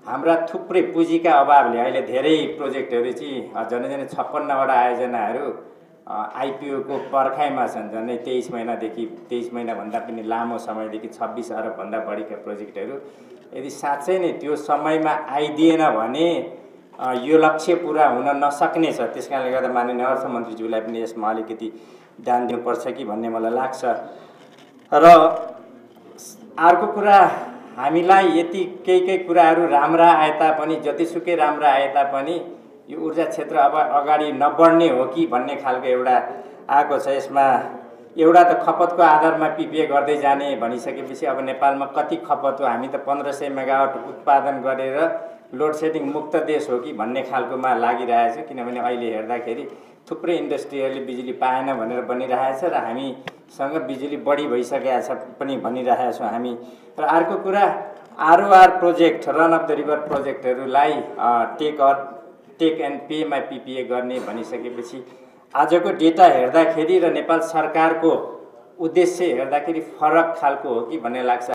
हाम्रा थुप्रै पुँजीका अभावले अहिले धेरै प्रोजेक्टहरू चाहिँ झन्डै 56वटा आयोजनाहरू आइपिओको पर्खाइमा छन्। झन्डै 23 महिनादेखि 23 महिनाभन्दा पनि लामो समयदेखि 26 अरबभन्दा बढीका प्रोजेक्टहरू यदि साँच्चै नै त्यो समयमा आइदिएन भने यो लक्ष्य पूरा हुन नसक्ने छ। त्यसकारणले गर्दा माननीय अर्थमन्त्रीज्यूलाई पनि यसमा अलिकति ध्यान दिनुपर्छ कि भन्ने मलाई लाग्छ। र अर्को कुरा, हामीलाई यति केही कुराहरू राम्रा आए तापनि, जतिसुकै राम्रा आए तापनि यो ऊर्जा क्षेत्र अब अगाडि नबढ्ने हो कि भन्ने खालको एउटा आएको छ। यसमा एउटा त खपतको आधारमा पिपिए गर्दै जाने भनिसकेपछि अब नेपालमा कति खपत हो, हामी त 1500 मेगावाट उत्पादन गरेर लोड सेडिङ मुक्त देश हो कि भन्ने खालकोमा लागिरहेछ। किनभने अहिले हेर्दाखेरि थुप्रै इन्डस्ट्रीहरूले बिजुली पाएन भनेर भनिरहेछ र हामीसँग बिजुली बढी भइसकेको छ पनि भनिरहेका छौँ हामी। र अर्को कुरा, ROR project, run of the river प्रोजेक्टहरूलाई टेक एन्ड पेमा पिपिए गर्ने भनिसकेपछि आजको डेटा हेर्दाखेरि र नेपाल सरकारको उद्देश्य हेर्दाखेरि फरक खालको हो कि भन्ने लाग्छ।